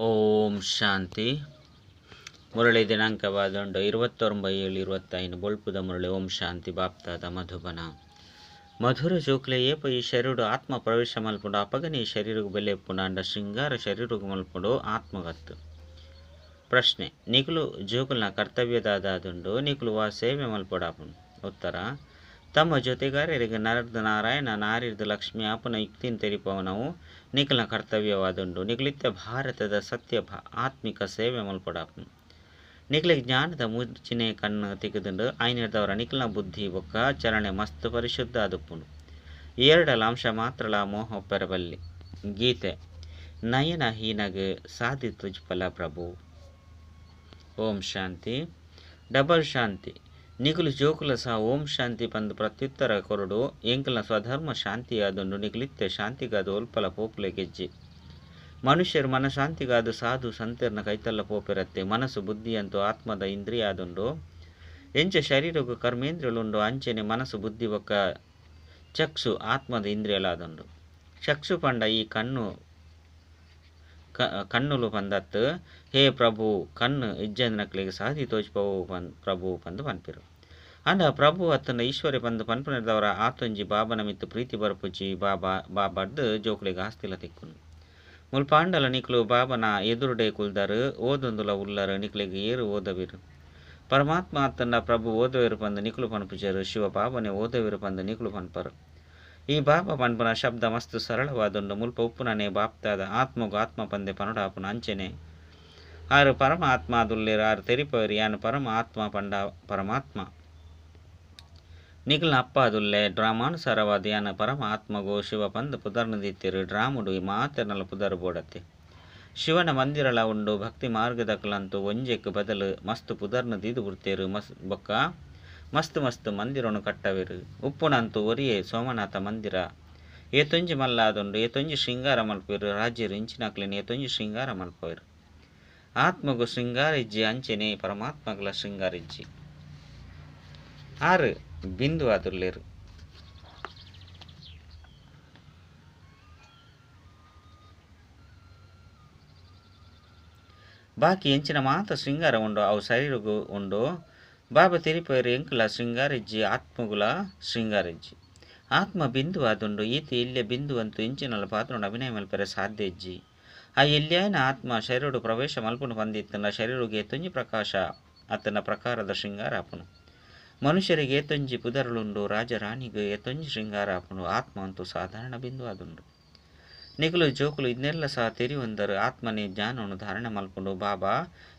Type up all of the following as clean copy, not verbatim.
ಓಂ ಶಾಂತಿ. ಮುರಳಿ ದಿನಾಂಕವಾದುಂಡು 29/7/25 ಬೊಳ್ಪುದ ಮುರಳಿ. ಓಂ ಶಾಂತಿ. ಬಾಪ್ತಾದ ಮಧುಬನ ಮಧುರ ಜೋಕ್ಲೆ ಏಪ ಈ ಶರೀರ ಆತ್ಮ ಪ್ರವೇಶ ಮಲ್ಪುಂಡು ಅಪಗನೆ ಈ ಶರೀರಗು ಬೆಲೆ ಇಪ್ಪುಂಡು ಅಂಡ ಶೃಂಗಾರ ಶರೀರಗು ಮಲ್ಪುಂಡು ಆತ್ಮಗತ್ತು. ಪ್ರಶ್ನೆ: ನಿಕುಲು ಜೋಕುಲ್ನ ಕರ್ತವ್ಯದಾದುಂಡು ನಿಕುಲು ವಾ ಸೇವೆ ಮಲ್ಪೊಡಾಪುಂಡು? ಉತ್ತರ: ತಮ್ಮ ಜೊತೆಗಾರರಿಗೆ ನರರ್ದು ನಾರಾಯಣ ನಾರಿರ್ದು ಲಕ್ಷ್ಮಿ ಆಪುನ ಯುಕ್ತಿನ ತೆರಿಪವನವು ನಿಕಲ್ನ ಕರ್ತವ್ಯವಾದುಂಡು. ನಿಕುಲಿತ್ಯ ಭಾರತದ ಸತ್ಯ ಆತ್ಮಿಕ ಸೇವೆ ಮಲ್ಪೊಡಾಪುಂಡು. ನಿಕಲಿಗೆ ಜ್ಞಾನದ ಮುಚ್ಚಿನೆ ಕಣ್ಣು ತಿಕ್ಕುದುಂಡು ಆಯ್ನಿರ್ದವರ ನಿಕಲ್ನ ಬುದ್ಧಿ ಬೊಕ್ಕ ಚಲನೆ ಮಸ್ತ್ ಪರಿಶುದ್ಧ ಆದುಪ್ಪುಂಡು. ಎರಡಲ ಅಂಶ ಮಾತ್ರಲ ಮೋಹ ಪೆರಬಲ್ಲಿ. ಗೀತೆ: ನಯನ ಹೀನಗ್ ಸಾಧಿ ತುಜ್ಪಲ ಪ್ರಭು. ಓಂ ಶಾಂತಿ. ಡಬಲ್ ಶಾಂತಿ. ನಿಕುಲು ಜೋಕುಲ ಸಹ ಓಂ ಶಾಂತಿ ಪಂದು ಪ್ರತ್ಯುತ್ತರ ಕೊರಡು. ಎಂಕಲ್ನ ಸ್ವಧರ್ಮ ಶಾಂತಿಯಾದುಂಡು. ನಿಕುಲಿತ್ಯ ಶಾಂತಿಗಾದು ಒಲ್ಪಲ ಪೋಪುಲೆ ಗೆಜ್ಜೆ. ಮನುಷ್ಯರು ಮನಶಾಂತಿಗಾದು ಸಾಧು ಸಂತೆರ್ನ ಕೈತಲ್ಲ ಪೋಪೆರತ್ತೆ. ಮನಸ್ಸು ಬುದ್ಧಿಯಂತೂ ಆತ್ಮದ ಇಂದ್ರಿಯಾದುಂಡು. ಎಂಚ ಶರೀರಗು ಕರ್ಮೇಂದ್ರಿಯಲುಂಡು ಅಂಚೆನೆ ಮನಸ್ಸು ಬುದ್ಧಿ ಬೊಕ್ಕ ಚಕ್ಷು ಆತ್ಮದ ಇಂದ್ರಿಯಲಾದುಂಡು. ಚಕ್ಷು ಪಂಡ ಈ ಕಣ್ಣು ಕಣ್ಣುಲು ಪಂದತ್ತು. ಹೇ ಪ್ರಭು ಕಣ್ಣು ಇಜ್ಜಂದಿನಕ್ಲೆಗ್ ಸಾದಿ ತೋಜ್ಪವು ಪ್ರಭು ಪಂದು ಪನ್ಪಿರು. ಅಂಡ ಪ್ರಭು ಅತ್ತನ ಈಶ್ವರಿ ಪಂದು ಪನ್ಪುನೆರ್ದವರ ಆತೊಂಜಿ ಬಾಬನ ಮಿತ್ತು ಪ್ರೀತಿ ಬರಪುಜಿ. ಬಾಬಾ ಬಾಬಾರ್ದು ಜೋಕುಲೆಗ್ ಆಸ್ತಿಲ ತಿಕ್ಕುನು. ಮುಲ್ಪ ಆಂಡಲ ನಿಕ್ಲು ಬಾಬನ ಎದುರುಡೆ ಕುಲ್ದಾರು ಓದೊಂದುಲ ಉಲ್ಲರು. ನಿಕ್ಲೆಗ್ ಏರು ಓದವಿರು? ಪರಮಾತ್ಮ ಅತ್ತಂಡ ಪ್ರಭು ಓದವಿರು ಪಂದು ನಿಕ್ಲು ಪನ್ಪುಜರು. ಶಿವ ಬಾಬನೆ ಓದವಿರು ಪಂದು ನಿಕ್ಲು ಪನ್ಪರು. ಈ ಬಾಬಾ ಪನ್ಪುನ ಶಬ್ದ ಮಸ್ತ್ ಸರಳವಾದುಂಡು. ಮುಲ್ಪ ಉಪ್ಪುನನೆ ಬಾಪ್ತಾದ ಆತ್ಮಗು ಆತ್ಮ ಪಂದೆ ಪನೊಡಾಪುನ. ಅಂಚೆನೆ ಆರು ಪರಮ ಆತ್ಮ ಆದುಲ್ಲೇರು. ಆರು ತೆರಿಪವರು ಯಾನು ಪರಮ ಆತ್ಮ ಪಂಡ ಪರಮಾತ್ಮ ನಿಕಲ್ನ ಅಪ್ಪ ಆದುಲ್ಲೆ. ಡ್ರಾಮಾನುಸಾರವಾದ ಯಾನ ಪರಮ ಆತ್ಮಗು ಶಿವ ಪಂದು ಪುದರ್ನದಿತ್ತಿರು. ಡ್ರಾಮುಡು ಮಾತೆರ್ನಲ ಪುದರ್ ಬೋಡತ್ತೆ. ಶಿವನ ಮಂದಿರಲ ಉಂಡು. ಭಕ್ತಿ ಮಾರ್ಗದಕಲಂತೂ ಒಂಜೆಕ್ ಬದಲು ಮಸ್ತ್ ಪುದರ್ನ ದೀದು ಬುಡ್ತೇರು. ಬೊಕ್ಕ ಮಸ್ತ್ ಮಸ್ತ್ ಮಂದಿರನು ಕಟ್ಟವೆರು. ಉಪ್ಪುನಂತೂ ಒರಿಯೇ ಸೋಮನಾಥ ಮಂದಿರ ಏತೊಂಜಿ ಮಲ್ಲಾದುಂಡು. ಏತೊಂಜಿ ಶೃಂಗಾರ ಮಲ್ಪೆರು. ರಾಜ್ಯರು ಇಂಚಿನಕ್ಲೆನ್ ಏತೊಂಜಿ ಶೃಂಗಾರ ಮಲ್ಪವೆರು. ಆತ್ಮಗು ಶೃಂಗಾರ ಇಜ್ಜಿ, ಅಂಚೆನೆ ಪರಮಾತ್ಮಗಳ ಶೃಂಗಾರ ಇಜ್ಜಿ. ಆರು ಬಿಂದು ಆದುಲ್ಲೇರು. ಬಾಕಿ ಎಂಚಿನ ಮಾತ ಶೃಂಗಾರ ಉಂಡು ಅವು ಶರೀರಗು ಉಂಡು. ಬಾಬಾ ತೆರಿಪೇರು ಎಂಕುಲ ಶೃಂಗಾರಿಜ್ಜಿ, ಆತ್ಮಗುಲ ಶೃಂಗಾರಿಜ್ಜಿ. ಆತ್ಮ ಬಿಂದು ಆದುಂಡು. ಈತ ಇಲ್ಲೆ ಬಿಂದು ಅಂತೂ ಇಂಚಿನಲ ಪಾತ್ರನು ಅಭಿನಯ ಮಲ್ಪೆರೆ ಸಾಧ್ಯ ಇಜ್ಜಿ. ಆ ಎಲ್ಲಿಯಾಯನ ಆತ್ಮ ಶರೀರಡು ಪ್ರವೇಶ ಮಲ್ಪುನು ಪಂದಿತ್ತನ ಶರೀರಗೆ ಏತೊಂಜಿ ಪ್ರಕಾಶ ಆತನ ಪ್ರಕಾರದ ಶೃಂಗಾರ ಆಪುನು. ಮನುಷ್ಯರಿಗೆ ಏತೊಂಜಿ ಪುದರುಲುಂಡು. ರಾಜರಾಣಿಗೆ ಏತೊಂಜಿ ಶೃಂಗಾರ ಆಪುನು. ಆತ್ಮ ಅಂತೂ ಸಾಧಾರಣ ಬಿಂದು ಆದುಂಡು. ನಿಕುಲು ಜೋಕುಲು ಇದನ್ನೆಲ್ಲ ಸಹ ತೆರಿಯೊಂದರು. ಆತ್ಮನೇ ಜ್ಞಾನವನ್ನು ಧಾರಣೆ ಮಲ್ಪುಂಡು. ಬಾಬಾ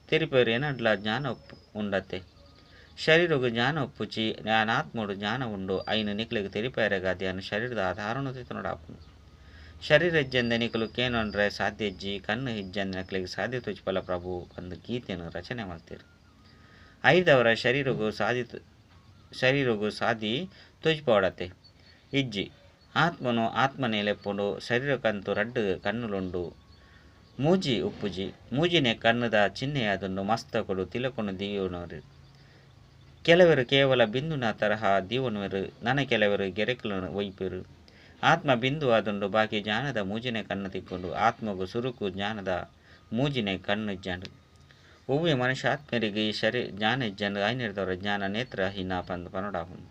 ತೆರಿಪೇರು ಏನಡ್ಲ ಜ್ಞಾನ ಉಂಡತ್ತೆ. ಶರೀರಗು ಜ್ಞಾನ ಒಪ್ಪುಚಿ ಜ್ಞಾನಾತ್ಮಡು ಜ್ಞಾನ ಉಂಡು. ಐನು ನಿಕ್ಲೆಗ್ ತೆರಿಪೇರೆಗಾದಿ ಅನು ಶರೀರದ ಆಧಾರನು ತಿತನೊಡಾಪುನು. ಶರೀರ ಇಜ್ಜಂದೆ ನಿಕುಲು ಕೇನೊಂಡ್ರೆ ಸಾಧ್ಯ ಇಜ್ಜಿ. ಕಣ್ಣು ಇಜ್ಜಂದೆ ನಕ್ಲೆಗ್ ಸಾಧ್ಯ ತೋಜ್ಪಲ ಪ್ರಭು ಪಂದು ಗೀತೆಯನ್ನು ರಚನೆ ಮಲ್ತೇರು. ಐದವರ ಶರೀರಗು ಸಾದಿ ತೋಜ್ಪೋಡತೆ ಇಜ್ಜಿ. ಆತ್ಮನು ಆತ್ಮನೇ ಲೆಪ್ಪುಂಡು. ಶರೀರಕ್ಕಂತೂ ರಡ್ಡು ಕಣ್ಣುಲುಂಡು. ಮೂಜಿ ಉಪ್ಪುಜಿ. ಮೂಜಿನೆ ಕಣ್ಣುದ ಚಿಹ್ನೆಯಾದುಂಡು. ಮಸ್ತಕಡು ತಿಲಕನು ದೀವನರು. ಕೆಲವರು ಕೇವಲ ಬಿಂದುನ ತರಹ ದೀವನುವರು. ನನ ಕೆಲವರು ಗೆರೆಕುలను ಒಯ್ಪೆರು. ಆತ್ಮ ಬಿಂದು ಆದುಂಡು. ಬಾಕಿ ಜ್ಞಾನದ ಮೂಜಿನೆ ಕಣ್ಣು ತಿಕ್ಕೊಂಡು. ಆತ್ಮಗು ಸುರುಕು ಜ್ಞಾನದ ಮೂಜಿನೆ ಕಣ್ಣು ಇಜ್ಜಂಡು. ಒವ್ವೆ ಮನುಷ್ಯ ಆತ್ಮರಿಗೆ ಈ ಶರೀ ಜ್ಞಾನ ಇಜ್ಜಂಡು. ಐನಿರ್ದವರ ಜ್ಞಾನ ನೇತ್ರಹೀನ ಪಂದು ಪನೊಡಾಪುಂಡು.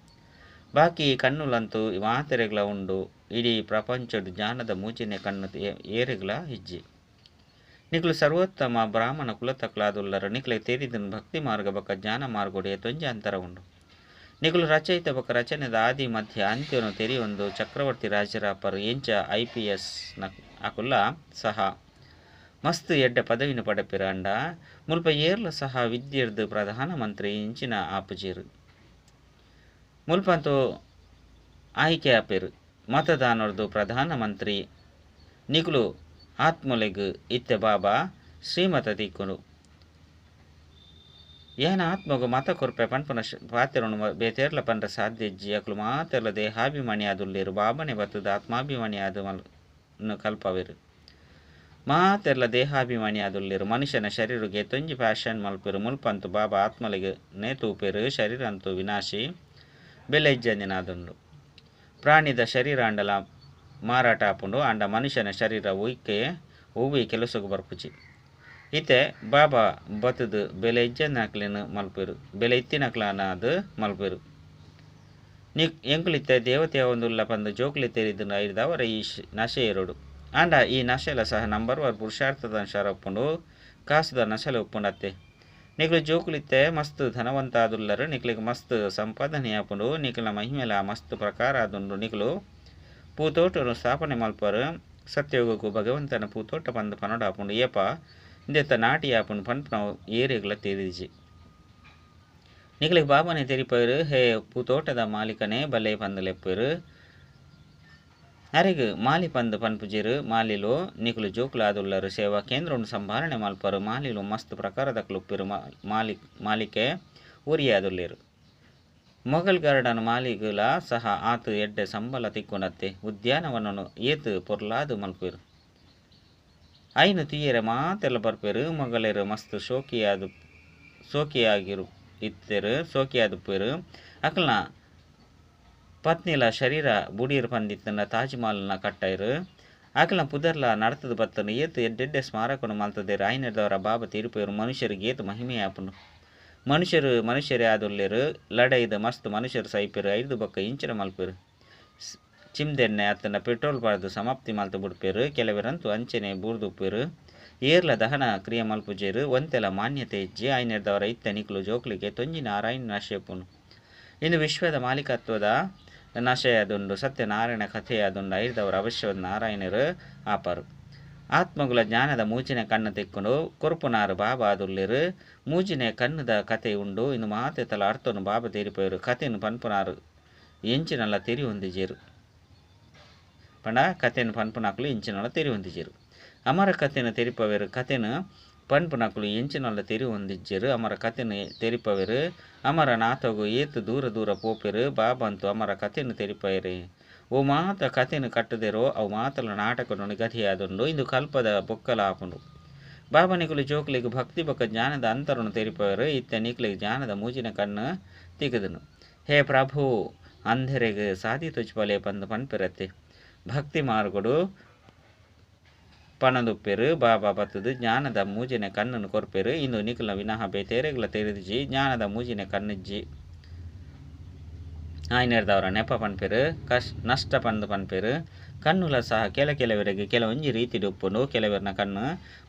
ಬಾಕಿ ಕಣ್ಣುಲಂತೂ ಮಾತೆರೆಗ್ಲ ಉಂಡು. ಇಡೀ ಪ್ರಪಂಚಡು ಜ್ಞಾನದ ಮೂಜಿನೆ ಕಣ್ಣು ಏರೆಗ್ಲ ಇಜ್ಜಿ. ನಿಕ್ಲು ಸರ್ವೋತ್ತಮ ಬ್ರಾಹ್ಮಣ ಕುಲತಕ್ಲಾದುಲ್ಲರು. ನಿಕ್ಲೆ ತೇರಿದನು ಭಕ್ತಿ ಮಾರ್ಗ ಬೊಕ್ಕ ಜ್ಞಾನ ಮಾರ್ಗೋಡು ಏತೊಂಜಿ ಅಂತರ ಉಂಡು. ನಿಕುಲು ರಚಯಿತ ಬೊಕ್ಕ ರಚನೆದ ಆದಿ ಮಧ್ಯ ಅಂತ್ಯನು ತೆರಿಯೊಂದು ಚಕ್ರವರ್ತಿ ರಾಜರಾಪರು. ಎಂಚ IPS ಅಕುಲ ಸಹ ಮಸ್ತ್ ಎಡ್ಡೆ ಪದವಿನ ಪಡೆಪಿರ. ಅಂಡ ಮುಲ್ಪ ಏರ್ಲ ಸಹ ವಿದ್ಯೆರ್ದು ಪ್ರಧಾನಮಂತ್ರಿ ಇಂಚಿನ ಆಪುಜೇರು. ಮುಲ್ಪಂತೂ ಆಯ್ಕೆ ಆಪೆರು ಮತದಾನರ್ದು ಪ್ರಧಾನಮಂತ್ರಿ. ನಿಕುಲು ಆತ್ಮಲೆಗ್ ಇತ್ತೆ ಬಾಬಾ ಶ್ರೀಮತ ತಿಕ್ಕುನು. ಏನ ಆತ್ಮಗು ಮತ ಕೊರ್ಪೆ ಪನ್ಪುನ ಪಾತೆರನು ಬೇತೇರ್ಲ ಪನ್ರ ಸಾಧ್ಯ ಇಜ್ಜಿ. ಅಕುಲು ಮಾತೆರ್ಲ ದೇಹಾಭಿಮಾನಿ ಆದುಲ್ಲೇರು. ಬಾಬನೆ ಬತ್ತದ ಆತ್ಮಾಭಿಮಾನಿ ಆದು ಕಲ್ಪವೆರು. ಮಾತೆರ್ಲ ದೇಹಾಭಿಮಾನಿ ಆದುಲ್ಲೇರು. ಮನುಷ್ಯನ ಶರೀರಗೆ ತೊಂಜಿ ಫ್ಯಾಷನ್ ಮಲ್ಪೆರು. ಮುಲ್ಪಂತು ಬಾಬಾ ಆತ್ಮಲೆಗ್ ನೇತೂಪೆರು. ಶರೀರ ಅಂತೂ ವಿನಾಶಿ ಬೆಲೆ ಇಜ್ಜಂದಿನಾದುಂಡು. ಪ್ರಾಣಿದ ಶರೀರ ಅಂಡಲ ಮಾರಾಟ ಆಪುಂಡು. ಅಂಡ ಮನುಷ್ಯನ ಶರೀರ ಒಯ್ಕೆ ಒವ್ವೆ ಕೆಲಸಗು ಬರ್ಪುಜಿ. ಇತ್ತೆ ಬಾಬಾ ಬತ್ತದು ಬೆಲೆ ಇಜ್ಜಂದಿನಕ್ಲೆನ್ ಮಲ್ಪೆರು ಬೆಲೆ ಇತ್ತಿನಕ್ಲನಾದ್ ಮಲ್ಪೆರು ಎಂಕುಲಿತ್ತೆ ದೇವತೆ ಒಂದುಲ್ಲ ಪಂದು ಜೋಕ್ಲಿ ತೆರಿದು ಐದವರ ಈ ನಶೆ ಇರೋಡು ಆಂಡ ಈ ನಶೆಲ ಸಹ ನಂಬರ್ ವಾರ್ ಪುರುಷಾರ್ಥದ ಅನುಸಾರ ಒಪ್ಪುಂಡು ಕಾಸುದ ನಶೆಲ ಒಪ್ಪುಂಡತ್ತೆ ನಿಕ್ಲು ಜೋಕುಲಿತ್ತೆ ಮಸ್ತ್ ಧನವಂತ ಆದುಲ್ಲರು ನಿಕ್ಲಿಗೆ ಮಸ್ತ್ ಸಂಪಾದನೆ ಆಪುಂಡು ನಿಕ್ಲ ಮಹಿಮೆಲ ಮಸ್ತ್ ಪ್ರಕಾರ ಆದುಂಡು ನಿಕ್ಲು ಪೂತೋಟನು ಸ್ಥಾಪನೆ ಮಲ್ಪರು ಸತ್ಯಯುಗಕ್ಕೂ ಭಗವಂತನ ಪೂತೋಟ ಪಂದು ಪನೋಡ ಆಪುಂಡು ಏಪ ಇಂದೆತ್ತ ನಾಟಿ ಆಪುಂಡು ಪನ್ಪುನವು ಏರಿಗ್ಲ ತೆರಿಜಿ ನಿಕ್ಲಿಗೆ ಬಾಬಾನೆ ತೆರಿಪೇರು ಹೇ ಪೂತೋಟದ ಮಾಲೀಕನೇ ಬಲ್ಲೆ ಪಂದು ಲೆಪ್ಪೇರು ಅರೆಗ್ ಮಾಲಿ ಪಂದು ಪನ್ಪುಜೆರು ಮಾಲಿಲು ನಿಕುಲು ಜೋಕುಲಾದುಲ್ಲರು ಸೇವಾ ಕೇಂದ್ರವನ್ನು ಸಂಭಾಳನೆ ಮಲ್ಪರು ಮಾಲಿಲು ಮಸ್ತ್ ಪ್ರಕಾರದ ಕ್ಲುಪ್ಪಿರು ಮಾಲಿಕೆ ಉರಿಯಾದುಲ್ಲೇರು ಮೊಘಲ್ ಗಾರ್ಡನ್ ಮಾಲಿಗುಲ ಸಹ ಆತು ಎಡ್ಡೆ ಸಂಬಳ ತಿಕ್ಕೊಂಡತ್ತೆ ಉದ್ಯಾನವನನ್ನು ಏತು ಪೊರ್ಲಾದು ಮಲ್ಪೇರು ಐನು ತೀಯರೆ ಮಾತೆಲ್ಲ ಬರ್ಪೇರು ಮೊಘಲರು ಮಸ್ತ್ ಸೋಕಿಯಾಗಿರು ಇತ್ತೆರು ಸೋಕಿಯಾದುಪ್ಪೇರು ಅಕಲ್ನ ಪತ್ನಿಲ ಶರೀರ ಬುಡೀರ್ ಪಂದಿತ್ತನ ತಾಜ್ ಮಹಲ್ನ ಕಟ್ಟೈರು ಆಕಲ್ನ ಪುದರ್ಲ ನಡತದ ಬತ್ತನ ಏತು ಎಡ್ಡೆಡ್ಡೆ ಸ್ಮಾರಕನು ಮಲ್ತದೇರು ಐನದವರ ಬಾಬಾ ತೀರ್ಪೇರು ಮನುಷ್ಯರಿಗೆ ಏತು ಮಹಿಮೆ ಆಪುಂಡು ಮನುಷ್ಯರು ಮನುಷ್ಯರೇ ಆದುಲ್ಲೇರು ಲಡೈದ ಮಸ್ತ್ ಮನುಷ್ಯರು ಸೈಪೇರು ಐದು ಬೊಕ್ಕ ಇಂಚಿನ ಮಲ್ಪೇರು ಚಿಮ್ದೆಣ್ಣೆ ಅತ್ತನ ಪೆಟ್ರೋಲ್ ಪಾಡ್ದು ಸಮಾಪ್ತಿ ಮಲ್ತು ಬುಡ್ಪೇರು ಕೆಲವರಂತೂ ಅಂಚನೆ ಬೂರ್ದುಪ್ಪೇರು ಏರ್ಲ ದಹನ ಕ್ರಿಯೆ ಮಲ್ಪುಜೇರು ಒಂತೆಲ ಮಾನ್ಯತೆ ಇಜ್ಜಿ ಐನೆರ್ದವರ ಇತ್ತ ನಿಕ್ಲು ಜೋಕ್ಲಿಗೆ ತೊಂಜಿ ನಾರಾಯಣ ನಶೆಪುನು ಇಂದು ವಿಶ್ವದ ಮಾಲೀಕತ್ವದ ನಶೆಯಾದುಂಡು ಸತ್ಯನಾರಾಯಣ ಕಥೆಯಾದುಂಡು ಐರ್ದವರ ಅವಶ್ಯವಾದ ನಾರಾಯಣರು ಆಪರು ಆತ್ಮಗುಲ ಜ್ಞಾನದ ಮೂಜಿನ ಕಣ್ಣು ತೆಕ್ಕೊಂಡು ಕೊರುಪುನಾರು ಬಾಬಾ ಆದುಲ್ಲೇರು ಮೂಜಿನ ಕಣ್ಣುದ ಕತೆ ಉಂಡು ಇನ್ನು ಮಾತೆ ತಲ ಅರ್ಥನು ಬಾಬಾ ತೇರಿಪೋಯರು ಕಥೆಯನ್ನು ಪನ್ಪುನಾರು ಎಂಚಿನಲ್ಲ ತೆರಿ ಹೊಂದಿಜೇರು ಪಂಡ ಕಥೆಯನ್ನು ಪನ್ಪುನಾಕಲು ಎಂಚಿನಲ್ಲ ತೆರಿ ಹೊಂದಿಜೇರು ಅಮರ ಕಥೆಯನ್ನು ತೆರಿಪವೇರು ಕಥೆನು ಪನ್ಪುನಕುಲು ಎಂಚಿನಲ್ಲ ತೆರಿ ಹೊಂದಿಜ್ಜೆರು ಅಮರ ಕಥೆನು ತೆರಿಪವೇರು ಅಮರ ನಾಥಗು ಏತು ದೂರ ದೂರ ಪೋಪೆರು ಬಾಬಂತು ಅಮರ ಕಥೆನು ತೆರಿಪೇರು ಓ ಮಾತ ಕಥೆನು ಕಟ್ಟದಿರೋ ಅವು ಮಾತಲ ನಾಟಕನು ನಿಗದಿಯಾದುಂಡು ಇಂದು ಕಲ್ಪದ ಬೊಕ್ಕಲ ಆಪುಂಡು ಬಾಬಾ ನಿಕುಲು ಜೋಕ್ಲಿಗೆ ಭಕ್ತಿ ಬೊಕ್ಕ ಜ್ಞಾನದ ಅಂತರನು ತೆರಿಪವೇರು ಇತ್ತೆ ನಿಕ್ಲಿಗೆ ಜ್ಞಾನದ ಮೂಜಿನ ಕಣ್ಣು ತಿಗದನು ಹೇ ಪ್ರಭು ಅಂಧೆರೆಗೆ ಸಾದಿ ತುಚ್ಪಲೆ ಪಂದು ಪನ್ಪಿರತ್ತೆ ಭಕ್ತಿ ಮಾರ್ಗಡು ಪಣದುಪ್ಪೆರು ಬಾಬಾ ಬತ್ತದು ಜ್ಞಾನದ ಮೂಜಿನ ಕಣ್ಣನ್ನು ಕೊರ್ಪೆರು ಇಂದು ನಿಕುಲ ವಿನಃ ಬೇತೇರೆಗ್ಲ ತೆರೆದಿಜಿ ಜ್ಞಾನದ ಮೂಜಿನ ಕಣ್ಣಿಜ್ಜಿ ಆಯ್ನೆರ್ದವರ ನೆಪ ಪನ್ಪೆರು ನಷ್ಟ ಪಂದು ಪನ್ಪೆರು ಕಣ್ಣುಲ ಸಹ ಕೆಲವರಿಗೆ ಕೆಲವೊಂಜಿ ರೀತಿ ಉಪ್ಪುಂಡು ಕೆಲವರನ ಕಣ್ಣು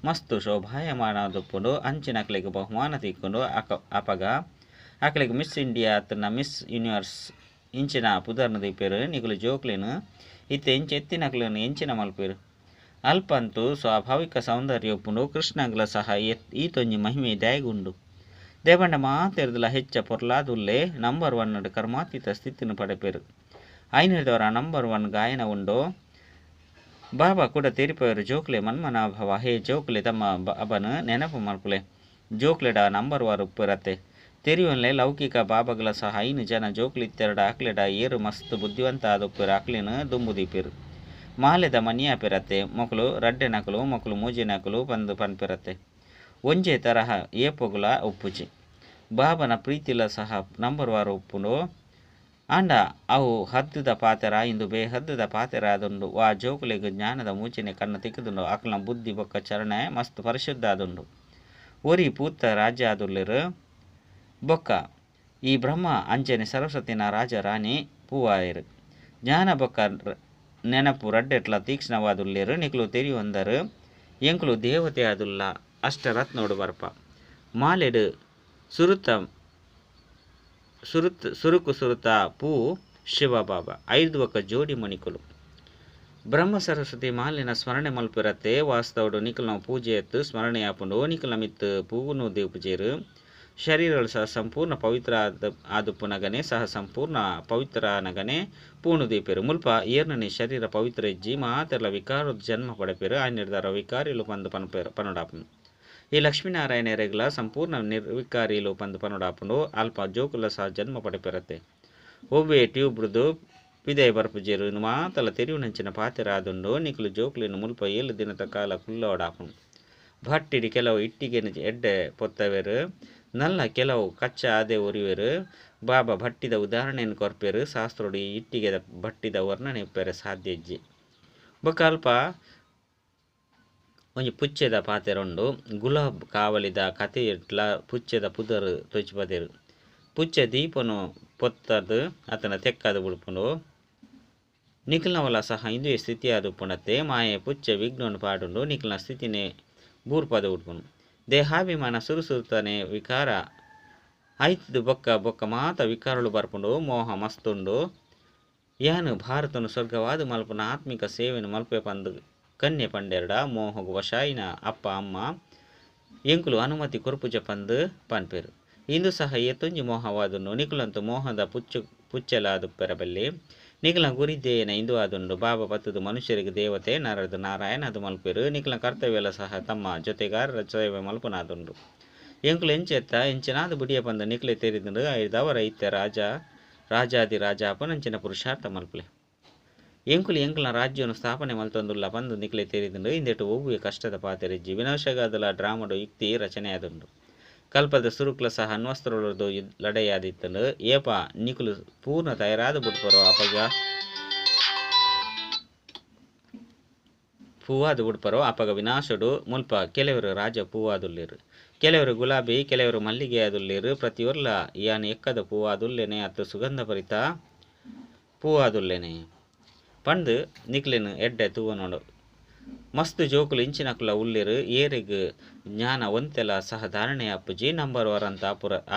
ಮಸ್ತು ಶೋಭಾಯಮಾನದುಪ್ಪುಂಡು ಅಂಚಿನಕ್ಲಿಗೆ ಬಹುಮಾನ ತಿಕ್ಕೊಂಡು ಅಪಗ ಅಕ್ಲಿಗೆ ಮಿಸ್ ಇಂಡಿಯಾ ಅತ್ತನ ಮಿಸ್ ಯೂನಿವರ್ಸ್ ಇಂಚಿನ ಪುದರ್ನ ದೀಪೇರು ನಿಕುಲು ಜೋಕ್ಲಿನು ಇತ್ತೆ ಇಂಚ ಎತ್ತಿನಕ್ಲಿನ ಎಂಚಿನ ಮಲ್ಪೇರು ಅಲ್ಪಂತೂ ಸ್ವಾಭಾವಿಕ ಸೌಂದರ್ಯ ಉಪ್ಪುಂಡು ಕೃಷ್ಣಗ್ಲ ಸಹ ಈ ತೊಂಜಿ ಮಹಿಮೆ ದಾಯಗುಂಡು ದೇವಂಡ ಮಾತೆರ್ದಲ ಹೆಚ್ಚ ಪೊರ್ಲಾದುಲ್ಲೇ ನಂಬರ್ ಒನ್ ಕರ್ಮಾತೀತ ಸ್ಥಿತಿನ ಪಡೆಪೇರು ಐನದವರ ನಂಬರ್ ಒನ್ ಗಾಯನ ಉಂಡು ಬಾಬಾ ಕೂಡ ತೀರಿಪೋಯರು ಜೋಕ್ಲೆ ಮನ್ಮನಾಭವ ಹೇ ಜೋಕ್ಲೆ ತಮ್ಮ ಬಾಬನ ನೆನಪು ಮಲ್ಪುಲೆ ಜೋಕ್ಲೆಡ ನಂಬರ್ ವಾರ್ ಉಪ್ಪಿರತ್ತೆ ತೆರಿಯೊನ್ಲೆ ಲೌಕಿಕ ಬಾಬಗಳ ಸಹ ಐನು ಜನ ಜೋಕ್ಲಿತ್ತೆರಡ ಆಕ್ಲೆಡ ಏರು ಮಸ್ತ್ ಬುದ್ಧಿವಂತ ಆದೊಪ್ಪೇರು ಆಕ್ಲಿನ ದುಂಬು ದೀಪೇರು ಮಾಲೆದ ಮನಿಯ ಪಿರತ್ತೆ ಮೊಕಲು ರಡ್ಡೆ ನಕಲು ಮೊಕಲು ಮೂಜಿ ನಕಲು ಪಂದು ಪನ್ಪಿರತ್ತೆ ಒಂಜೆ ತರಹ ಏಪೊಗುಲ ಉಪ್ಪುಜಿ ಬಾಬನ ಪ್ರೀತಿಲ ಸಹ ನಂಬರ್ ವಾರ ಉಪ್ಪುಂಡು ಆಂಡ ಅವು ಹದ್ದುದ ಪಾತೆರ ಇಂದು ಬೇಹದ್ದುದ ಪಾತೆರ ಆದುಂಡು ವಾ ಜೋಕುಲೆಗ್ ಜ್ಞಾನದ ಮೂಚಿನೆ ಕಣ್ಣು ತಿಕ್ಕುದುಂಡು ಅಕ್ಲನ ಬುದ್ಧಿ ಬೊಕ್ಕ ಚರಣೆ ಮಸ್ತ್ ಪರಿಶುದ್ಧ ಆದುಂಡು ಒರಿ ಪೂತ ರಾಜ್ಯ ಆದುಲ್ಲೆರು ಬೊಕ್ಕ ಈ ಬ್ರಹ್ಮ ಅಂಚನೆ ಸರಸ್ವತಿನ ರಾಜ ರಾಣಿ ಪೂವಾಯರು ಜ್ಞಾನ ಬೊಕ್ಕ ನೆನಪು ರಡ್ಡೆಟ್ಲ ತೀಕ್ಷ್ಣವಾದುಲ್ಲೆರು ನಿಕ್ಲು ತೆರಿಯೊಂದರು ಎಂಕ್ಲು ದೇವತೆ ಆದುಲ್ಲ ಅಷ್ಟ ರತ್ನೋಡು ಬರ್ಪ ಮಾಲೆಡು ಸುರುತ ಸುರುತ್ ಸುರುಕು ಸುರುತ ಪೂ ಶಿವಬಾಬಾ ಐದು ಒಕ್ಕ ಜೋಡಿ ಮಣಿಕುಲು ಬ್ರಹ್ಮ ಸರಸ್ವತಿ ಮಾಲಿನ ಸ್ಮರಣೆ ಮಲ್ಪಿರತ್ತೆ ವಾಸ್ತವಡು ನಿಕಲ್ನ ಪೂಜೆ ಎತ್ತು ಸ್ಮರಣೆ ಆಪುಂಡು ನಿಕಲ್ನ ಮಿತ್ತು ಪೂಗುನು ದೇಪುಜೇರು ಶರೀರಗಳು ಸಹ ಸಂಪೂರ್ಣ ಪವಿತ್ರ ಆದುಪ್ಪುನಗನೆ ಸಹ ಸಂಪೂರ್ಣ ಪವಿತ್ರ ನಗನೆ ಪೂಣು ದೀಪೇರು ಮುಲ್ಪ ಏರ್ನನೆ ಶರೀರ ಪವಿತ್ರ ಇಜ್ಜಿ ಮಾತೆರ್ಲ ವಿಕಾರ ಜನ್ಮ ಪಡೆಪೇರು ಆ ನಿರ್ಧಾರ ವಿಕಾರಿಲು ಪಂದು ಪನ್ಪೇರು ಪನುಡಾಪುನು ಈ ಲಕ್ಷ್ಮೀನಾರಾಯಣರೆಗ್ಲ ಸಂಪೂರ್ಣ ನಿರ್ವಿಕಾರಿಲು ಪಂದು ಪನುಡಾಪುಂಡು ಅಲ್ಪ ಜೋಕುಲ ಸಹ ಜನ್ಮ ಪಡೆಪಿರತ್ತೆ ಒವ್ವೆ ಟ್ಯೂಬ್ರದು ಪಿದೆ ಬರ್ಪುಜೇರು ಇನ್ನು ಮಾತಲ ತೆರಿವು ಪಾತೆರ ಆದುಂಡು ನಿಕ್ಲು ಜೋಕ್ಲಿನ ಮುಲ್ಪ 7 ದಿನದ ಕಾಲ ಕುಲ್ಲೋಡಾಪುಂಡು ಭಟ್ಟಿಡಿ ಕೆಲವು ಇಟ್ಟಿಗೆ ಎಡ್ಡೆ ಪೊತ್ತವೇರು ನಲ್ಲ ಕೆಲವು ಕಚ್ಚಾ ಆದೆ ಒರಿವೆರು ಬಾಬಾ ಭಟ್ಟಿದ ಉದಾಹರಣೆಯನ್ನು ಕೊರ್ಪೇರು ಶಾಸ್ತ್ರೋಡು ಈ ಇಟ್ಟಿಗೆದ ಭಟ್ಟಿದ ವರ್ಣನೆ ಇಪ್ಪೆರೆ ಸಾಧ್ಯ ಇಜ್ಜಿ ಬೊಕ್ಕ ಅಲ್ಪ ಒಂಜಿ ಪುಚ್ಚೆದ ಪಾತೆರೊಂಡು ಗುಲಾಬ್ ಕಾವಲಿದ ಕಥೆಯಿಟ್ಲ ಪುಚ್ಚೆದ ಪುದರ್ ತೊಜ್ಪದೆರ್. ಪುಚ್ಚೆ ದೀಪನು ಪೊತ್ತದು ಅತನ ತೆಕ್ಕದು ಬುಡ್ಪುಂಡು. ನಿಖಿಲ್ನವಲ ಸಹ ಇಂದುವೆ ಸ್ಥಿತಿಯಾದುಪ್ಪುಂಡತ್ತೆ ಮಾಯೆ ಪುಚ್ಚೆ ವಿಘ್ನನು ಪಾಡುಂಡು ನಿಖಿಲ್ನ ಸ್ಥಿತಿನೇ ಬೂರ್ಪದ ಉಡ್ಪುಂಡು. ದೇಹಾಭಿಮಾನ ಸುರುಸುರುತಾನೆ ವಿಕಾರ ಆಯ್ತದ ಬೊಕ್ಕ ಬೊಕ್ಕ ಮಾತ ವಿಕಾರಗಳು ಬರ್ಪುಂಡು ಮೋಹ ಮಸ್ತುಂಡು. ಯಾನು ಭಾರತನು ಸ್ವರ್ಗವಾದ ಮಲ್ಪುನ ಆತ್ಮಿಕ ಸೇವೆನು ಮಲ್ಪೆ ಪಂದು ಕನ್ಯೆ ಪಂಡೆರಡ ಮೋಹಗು ವಶಾಯಿನ ಅಪ್ಪ ಅಮ್ಮ ಎಂಕುಲು ಅನುಮತಿ ಕೊರ್ಪುಜ ಪಂದು ಪನ್ಪೆರು. ಇಂದು ಸಹ ಏತೊಂಜಿ ಮೋಹವಾದುಂಡು ನಿಕುಲಂತು ಮೋಹದ ಪುಚ್ಚೆಲಾದು ಪೆರಬಲ್ಲಿ ನಿಕಲ ಗುರಿದ್ದೇನ ಇಂದು ಆದುಂಡು. ಬಾಬಾ ಪತ್ತದು ಮನುಷ್ಯರಿಗೆ ದೇವತೆ ನರದು ನಾರಾಯಣ ಅದು ಮಲ್ಪೆರು. ನಿಕಲ ಕರ್ತವ್ಯಲ ಸಹ ತಮ್ಮ ಜೊತೆಗಾರರ ಸೇವೆ ಮಲ್ಪನಾದುಂಡು. ಎಂಕುಲು ಎಂಚೆತ್ತ ಎಂಚಿನಾದ ಬುಡಿಯ ಪಂದು ನಿಕಲೆ ತೆರಿದುಂಡು. ಐದವರ ಇತ್ತೆ ರಾಜ ರಾಜಾದಿ ರಾಜ ಅಪನಂಚಿನ ಪುರುಷಾರ್ಥ ಮಲ್ಪಲೆ. ಎಂಕುಲು ಎಂಕುಲ ರಾಜ್ಯವನ್ನು ಸ್ಥಾಪನೆ ಮಲ್ತೊಂದುಲ್ಲ ಪಂದು ನಿಕಲೆ ತೆರಿದುಂಡು. ಇಂದೆಟು ಒವ್ವೆ ಕಷ್ಟದ ಪಾತೆರಿಜ್ಜಿ. ವಿನಾಶಗಾದಲ ಡ್ರಾಮಡು ಯುಕ್ತಿ ರಚನೆಯಾದುಂಡು. ಕಲ್ಪದ ಸುರುಕ್ಲ ಸಹ ಅನ್ವಸ್ತ್ರಗಳದು ಲಡೆಯಾದಿತ್ತಂಡು. ಏಪ ನಿಕುಲು ಪೂರ್ಣ ತಯಾರಾದ ಬುಡ್ಪರು ಅಪಗ ಪೂವಾದ ಬುಡ್ಪರೋ ಅಪಗ ವಿನಾಶಡು ಮುಲ್ಪ ಕೆಲವರು ರಾಜ ಪೂವಾದುಲ್ಲೇರು, ಕೆಲವರು ಗುಲಾಬಿ, ಕೆಲವರು ಮಲ್ಲಿಗೆ ಆದುಲ್ಲೇರು. ಪ್ರತಿಯೊರ್ಲ ಯಾನ್ ಎಕ್ಕದ ಪೂವಾದುಲ್ಲೇನೆ ಅತ್ತು ಸುಗಂಧ ಭರಿತ ಪೂವಾದುಲ್ಲೇನೆ ಪಂದು ನಿಕ್ಲೆನು ಎಡ್ಡೆ ತೂವನೋಡು. ಮಸ್ತ್ ಜೋಕುಲು ಇಂಚಿನಕುಲ ಉಲ್ಲೇರು. ಏರೆಗ್ ಜ್ಞಾನ ಒಂತೆಲ ಸಹ ಧಾರಣೆ ಅಪ್ಪುಜಿ ನಂಬರ್ ವರಂತ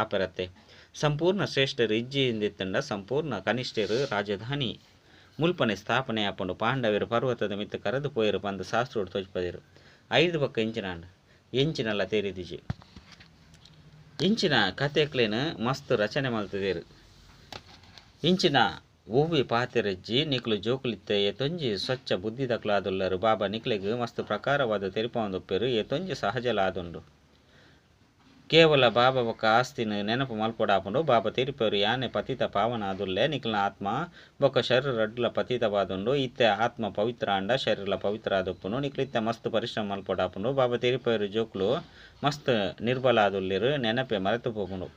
ಆಪರತ್ತೆ. ಸಂಪೂರ್ಣ ಶ್ರೇಷ್ಠರು ಇಜ್ಜಿಂದಿತ್ತಂಡ ಸಂಪೂರ್ಣ ಕನಿಷ್ಠರು ರಾಜಧಾನಿ ಮುಲ್ಪನೆ ಸ್ಥಾಪನೆ ಆಪುಂಡು. ಪಾಂಡವರು ಪರ್ವತದ ಮಿತ್ತ ಕರೆದು ಪೋಯರು ಪಂದು ಶಾಸ್ತ್ರೋಡು ತೋಜ್ಪದಿರು. 5 ಪಕ್ಕ ಇಂಚಿನಾಂಡ್ ಎಂಚಿನಲ್ಲ ತೇರಿದಿಜಿ. ಇಂಚಿನ ಕತೆಕ್ಲೇನು ಮಸ್ತ್ ರಚನೆ ಮಲ್ತದೇರು. ಇಂಚಿನ ಒವ್ವೆ ಪಾತೆರಜ್ಜಿ ನಿಕ್ಲು ಜೋಕುಲಿತ್ತೆ ಏತೊಂಜಿ ಸ್ವಚ್ಛ ಬುದ್ಧಿದಕ್ಲಾದುಲ್ಲರು. ಬಾಬಾ ನಿಕ್ಲೆಗ್ ಮಸ್ತ್ ಪ್ರಕಾರವಾದ ತೆರಿಪಾವೊಂದುಪ್ಪೆರು. ಏತೊಂಜಿ ಸಹಜಲಾದುಂಡು. ಕೇವಲ ಬಾಬಾ ಬೊಕ್ಕ ಆಸ್ತಿನ ನೆನಪು ಮಲ್ಪೊಡಾಪುಂಡು. ಬಾಬಾ ತೆರಿಪೆರು ಯಾನೆ ಪತಿತ ಪಾವನ ಆದುಲ್ಲೆ. ನಿಕ್ಲ್ನ ಆತ್ಮ ಬೊಕ್ಕ ಶರೀರ ರಡ್ಲ ಪತಿತವಾದುಂಡು. ಇತ್ತೆ ಆತ್ಮ ಪವಿತ್ರ ಆಂಡ ಶರೀರಲ ಪವಿತ್ರ ಆದುಪ್ಪುಂಡು. ನಿಕ್ಲಿತ್ತೆ ಮಸ್ತ್ ಪರಿಶ್ರಮ ಮಲ್ಪೊಡಾಪುಂಡು. ಬಾಬಾ ತೆರಿಪೆರು ಜೋಕುಲು ಮಸ್ತ್ ನಿರ್ಬಲ ಆದುಲ್ಲೆರು. ನೆನಪೆ ಮರೆತು ಪೋಪುಂಡು.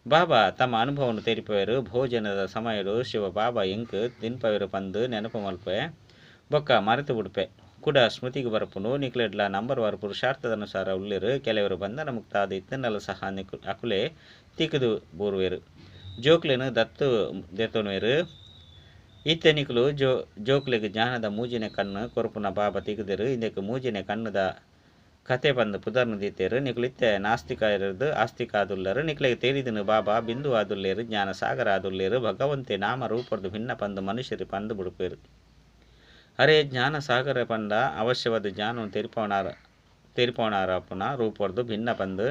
ಬಾಬಾ ತಮ್ಮ ಅನುಭವವನ್ನು ತೆರಿಪೆರು. ಭೋಜನದ ಸಮಯಡು ಶಿವ ಬಾಬಾ ಎಂಕ್ ತಿನ್ಪವೆರು ಪಂದು ನೆನಪು ಮಲ್ಪೆ ಬೊಕ್ಕ ಮರೆತು ಬುಡ್ಪೆ. ಕೂಡ ಸ್ಮೃತಿಗೆ ಬರಪುಂಡು. ನಿಕ್ಲೆಡ್ಲ ನಂಬರ್ ವಾರು ಪುರುಷಾರ್ಥದ ಅನುಸಾರ ಉಲ್ಲೇರು. ಕೆಲವರು ಬಂಧನ ಮುಕ್ತಾದ ಇತ್ತನ್ನೆಲ್ಲ ಸಹ ಅಕುಲೆ ತಿಕ್ಕದು ಬೋರುವೆರು. ಜೋಕ್ಲೆನು ದತ್ತು ದೆತ್ತೊನುವೆರು. ಇತ್ತೆ ನಿಕ್ಲು ಜೋಕ್ಲೆಗ್ ಜ್ಞಾನದ ಮೂಜಿನೆ ಕಣ್ಣು ಕೊರಪುನ ಬಾಬಾ ತಿಕ್ಕುದೆರು. ಇಂದಕ್ಕೆ ಮೂಜಿನೆ ಕಣ್ಣುದ ಕತೆ ಬಂದು ಪುದರ್ನು ದೀತೇರು. ನಿಕ್ಲು ಇತ್ತೆ ನಾಸ್ತಿಕ ಇರೋದು ಆಸ್ತಿಕ ಆದುಲ್ಲರು. ನಿಕ್ಲೆಗ್ ತೇರಿದನು ಬಾಬಾ ಬಿಂದು ಆದುಲ್ಲೇರು, ಜ್ಞಾನ ಸಾಗರ ಆದುಲ್ಲೇರು. ಭಗವಂತೆ ನಾಮ ರೂಪರ್ದು ಭಿನ್ನ ಪಂದು ಮನುಷ್ಯರು ಪಂದು ಬುಡುಪೇರು. ಅರೆ ಜ್ಞಾನ ಸಾಗರ ಪಂಡ ಅವಶ್ಯವಾದ ಜ್ಞಾನವನ್ನು ತೆರಿಪವನಾರಪ್ಪನ ರೂಪರ್ದು ಭಿನ್ನ ಪಂದು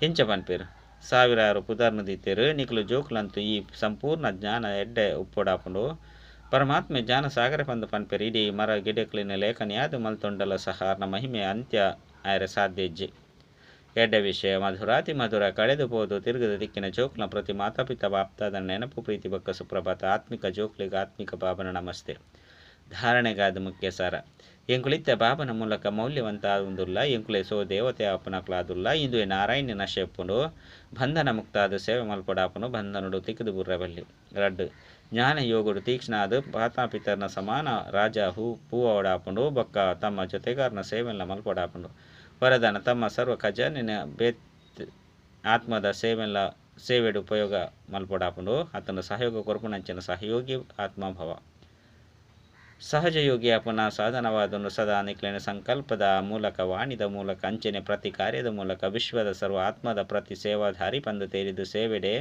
ಎಂಚ ಪನ್ಪೇರು. ಸಾವಿರಾರು ಪುದರ್ನು ದೀತೇರು. ನಿಕ್ಲು ಜೋಕ್ಲಂತೂ ಈ ಸಂಪೂರ್ಣ ಜ್ಞಾನ ಎಡ್ಡೆ ಉಪ್ಪೊಡಾಪುಂಡು. ಪರಮಾತ್ಮೆ ಜ್ಞಾನ ಸಾಗರ ಪಂದು ಪನ್ಪೇರು. ಇಡೀ ಮರ ಗಿಡಕ್ಲಿನ ಲೇಖನಿಯಾದ ಮಲ್ತೊಂಡಲ ಸಹ ಅರ್ನ ಮಹಿಮೆ ಅಂತ್ಯ ಆಯರೆ ಸಾಧ್ಯ ಇಜ್ಜಿ. ಎಡ್ಡೆ ವಿಷಯ ಮಧುರಾತಿ ಮಧುರ ಕಳೆದು ಪೋದು ತಿರುಗದ ದಿಕ್ಕಿನ ಜೋಕ್ಲ ಪ್ರತಿ ಮಾತಾಪಿತ ಬಾಪ್ತಾದ ನೆನಪು ಪ್ರೀತಿ ಬಕ್ಕ ಸುಪ್ರಭಾತ. ಆತ್ಮಿಕ ಜೋಕ್ಲಿಗೆ ಆತ್ಮಿಕ ಬಾಬನ ನಮಸ್ತೆ. ಧಾರಣೆಗಾದ ಮುಖ್ಯ ಸಾರ. ಎಂಕುಲಿತ್ತ ಬಾಬನ ಮೂಲಕ ಮೌಲ್ಯವಂತ ಆದುಲ್ಲ. ಎಂಕುಲೆ ಸೋ ದೇವತೆ ಅಪ್ಪನಕ್ಲಾದುಲ್ಲ. ಇಂದುವೆ ನಾರಾಯಣ ನಶೆಪ್ಪುಂಡು. ಬಂಧನ ಮುಕ್ತಾದ ಸೇವೆ ಮಲ್ಪಡಾಪುನು. ಬಂಧನುಡು ತಿಕ್ಕದು ಬುರ್ರಬಲ್ಲಿ. ರಡ್ಡು ಜ್ಞಾನ ಯೋಗುಡು ತೀಕ್ಷ್ಣ ಅದು ಮಾತಾಪಿತರನ ಸಮಾನ ರಾಜ ಹೂವಡಾಪುಂಡು. ಬೊಕ್ಕ ತಮ್ಮ ಜೊತೆಗಾರನ ಸೇವೆಲ್ಲ ಮಲ್ಪಡಾಪುಂಡು. ವರದಾನ ತಮ್ಮ ಸರ್ವ ಖಜಾನಿನ ಬೇತ್ ಆತ್ಮದ ಸೇವೆಲ್ಲ ಸೇವೆಡು ಉಪಯೋಗ ಮಲ್ಪಡಾಪುಂಡು. ಆತನ ಸಹಯೋಗ ಕೊರಪುನಂಚಿನ ಸಹಯೋಗಿ ಆತ್ಮಭವ. ಸಹಜ ಯೋಗಿ ಅಪನ ಸಾಧನವಾದನು ಸದಾ ನಿಕ್ಲಿನ ಸಂಕಲ್ಪದ ಮೂಲಕ ವಾಣಿದ ಮೂಲಕ ಅಂಚನೆ ಪ್ರತಿ ಕಾರ್ಯದ ಮೂಲಕ ವಿಶ್ವದ ಸರ್ವ ಆತ್ಮದ ಪ್ರತಿ ಸೇವಾಧಾರಿ ಪಂದು ತೇರಿದು ಸೇವೆಡೆ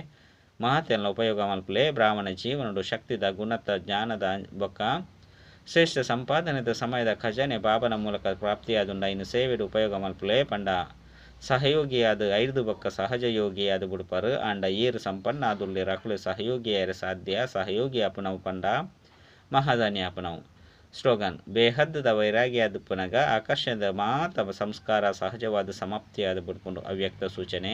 ಮಹತ್ಯನ ಉಪಯೋಗ ಮಲ್ಪಲೆ. ಬ್ರಾಹ್ಮಣ ಜೀವನಡು ಶಕ್ತಿದ ಗುಣತ ಜ್ಞಾನದ ಬೊಕ್ಕ ಶ್ರೇಷ್ಠ ಸಂಪಾದನೆದ ಸಮಯದ ಖಜಾನೆ ಬಾಬನ ಮೂಲಕ ಪ್ರಾಪ್ತಿಯಾದುಂಡ. ಇನ್ನು ಸೇವೆಡು ಉಪಯೋಗ ಮಲ್ಪಲೆ. ಪಂಡ ಸಹಯೋಗಿಯಾದ ಐದು ಬೊಕ್ಕ ಸಹಜ ಯೋಗಿಯಾದ ಬುಡ್ಪರು. ಆಂಡ ಏರು ಸಂಪನ್ನ ಆದುಲ್ಲೇರು ಅಕುಲು ಸಹಯೋಗಿಯಾರ ಸಾಧ್ಯ. ಸಹಯೋಗಿ ಅಪನವು ಪಂಡ ಮಹಾದಾನಿ ಅಪನವು. ಸ್ಲೋಗನ್: ಬೇಹದ್ದದ ವೈರಾಗ್ಯಾದ ಪುನಗ ಆಕರ್ಷಣದ ಮಾತ ಸಂಸ್ಕಾರ ಸಹಜವಾದ ಸಮಾಪ್ತಿಯಾದ ಬುಡ್ಪುಂಡು. ಅವ್ಯಕ್ತ ಸೂಚನೆ: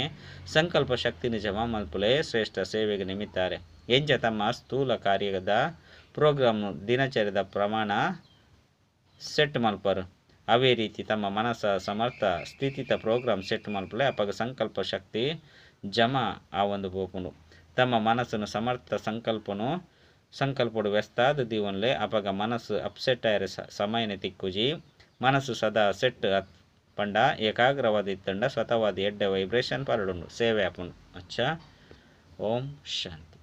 ಸಂಕಲ್ಪ ಶಕ್ತಿನ ಜಮಾ ಮಲ್ಪುಲೆ ಶ್ರೇಷ್ಠ ಸೇವೆಗೆ ನಿಮಿತ್ತಾರೆ. ಎಂಜ ತಮ್ಮ ಸ್ಥೂಲ ಕಾರ್ಯದ ಪ್ರೋಗ್ರಾಮ್ ದಿನಚರಿದ ಪ್ರಮಾಣ ಸೆಟ್ ಮಲ್ಪರು. ಅವೇ ರೀತಿ ತಮ್ಮ ಮನಸ್ಸ ಸಮರ್ಥ ಸ್ಥಿತಿತ ಪ್ರೋಗ್ರಾಮ್ ಸೆಟ್ ಮಲ್ಪುಲೆ. ಅಪಗ ಸಂಕಲ್ಪ ಶಕ್ತಿ ಜಮಾ ಆ ಒಂದು ಪೋಪುಂಡು. ತಮ್ಮ ಮನಸ್ಸನ್ನು ಸಮರ್ಥ ಸಂಕಲ್ಪಡು ವ್ಯಸ್ತಾದ ದೀವನ್ಲೆ. ಅಪಗ ಮನಸ್ಸು ಅಪ್ಸೆಟ್ ಆಯರೆ ಸಮಯನೆ ತಿಕ್ಕುಜಿ. ಮನಸ್ಸು ಸದಾ ಸೆಟ್ ಅತ್ ಪಂಡ ಏಕಾಗ್ರವಾದ್ ಇತ್ತಂಡ ಸ್ವತಃವಾದ್ ಎಡ್ಡೆ ವೈಬ್ರೇಷನ್ ಪರಡುಂಡು, ಸೇವೆ ಆಪುಂಡು. ಅಚ್ಚಾ, ಓಂ ಶಾಂತಿ.